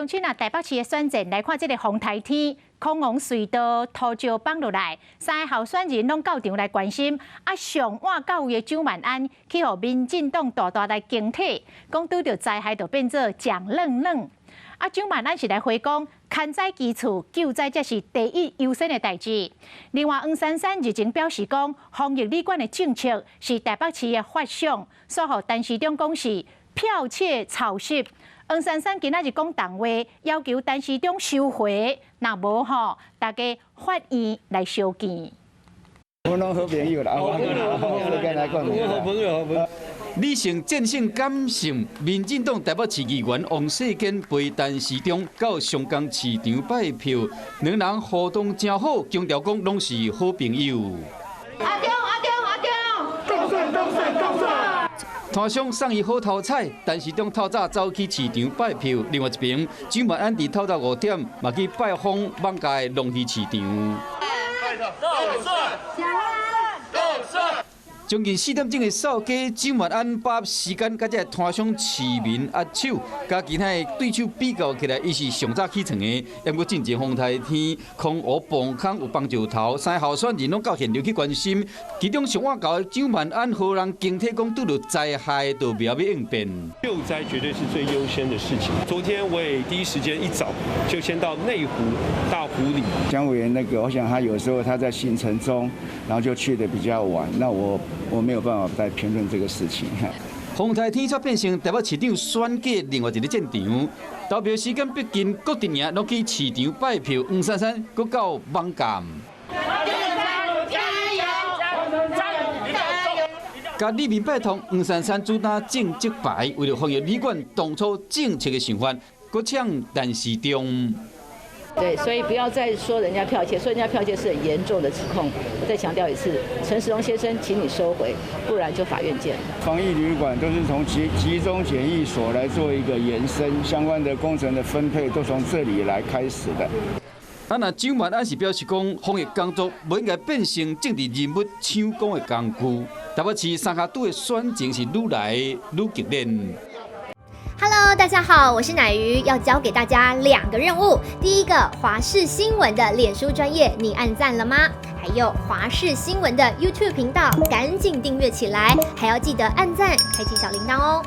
鄉親啊，台北市的選戰來看，這个風颱天，空王隧道塗石崩落來，三个候選人攏到場來關心。啊，上晚到位的蔣萬安去予民進黨大大來攻體，講拄著災害就變做蔣愣愣。啊，蔣萬安是來回講，勘災基礎救災才是第一優先的代誌。另外，黃珊珊日前表示講，防疫旅館的政策是台北市的發想，煞予陳時中講是剽竊抄襲。黃珊珊今仔日講重話，要求陳時中收回，若無吼，大家法院來相見。我攏好朋友啦，我來講，好朋友，好朋友。理性、戰勝感性，民進黨台北市議員王世堅陪陳時中到松江市場拜票，兩人互動誠好，強調講攏是好朋友。阿中阿中阿中，當選當選當選！攤商送伊好頭彩，陳時中透早走去市場拜票，另外一邊蔣萬安佇透早5點嘛去拜訪艋舺的龍魚市場。當選，當選。將近4點鐘的掃街，蔣萬安把握時間，佮這个攤商市民握手，佮其他的對手比較起來，伊是上早起床的。毋過進前風颱天，空湖崩空有崩石頭，三个候選人攏到現場去關心。其中上晚到的蔣萬安，予人警惕講，拄著災害就袂曉欲應變。救災絕對是最優先的事情。昨天我也第一時間一早就先到內湖大湖里。蔣委員那個，我想他有時候他在行程中，然後就去得比較晚。那我沒有辦法再評論這個事情。風颱天煞變成台北市長選舉另外一个戰場。投票時間逼近，各陣營攏去市場拜票，黃珊珊閣到艋舺。加油！加油！共里民拜託，黃珊珊主打政績牌，為著防疫旅館當初政策的想法，閣嗆陳時中。對，所以不要再說人家剽竊，說人家剽竊是很嚴重的指控。我再強調一次，陳時中先生，請你收回，不然就法院見。防疫旅館都是從集中檢疫所來做一個延伸，相關的工程的分配都從這裡來開始的。啊，若蔣萬安是表示講，防疫工作無應該變成政治人物搶功的工具。台北市三跤拄的選情是愈來愈激烈。 Hello，大家好，我是乃瑜，要交給大家兩個任務。第一個，華視新聞的臉書專頁，你按讚了嗎？還有華視新聞的 YouTube 頻道，趕緊訂閱起來，還要記得按讚，開啟小鈴鐺哦。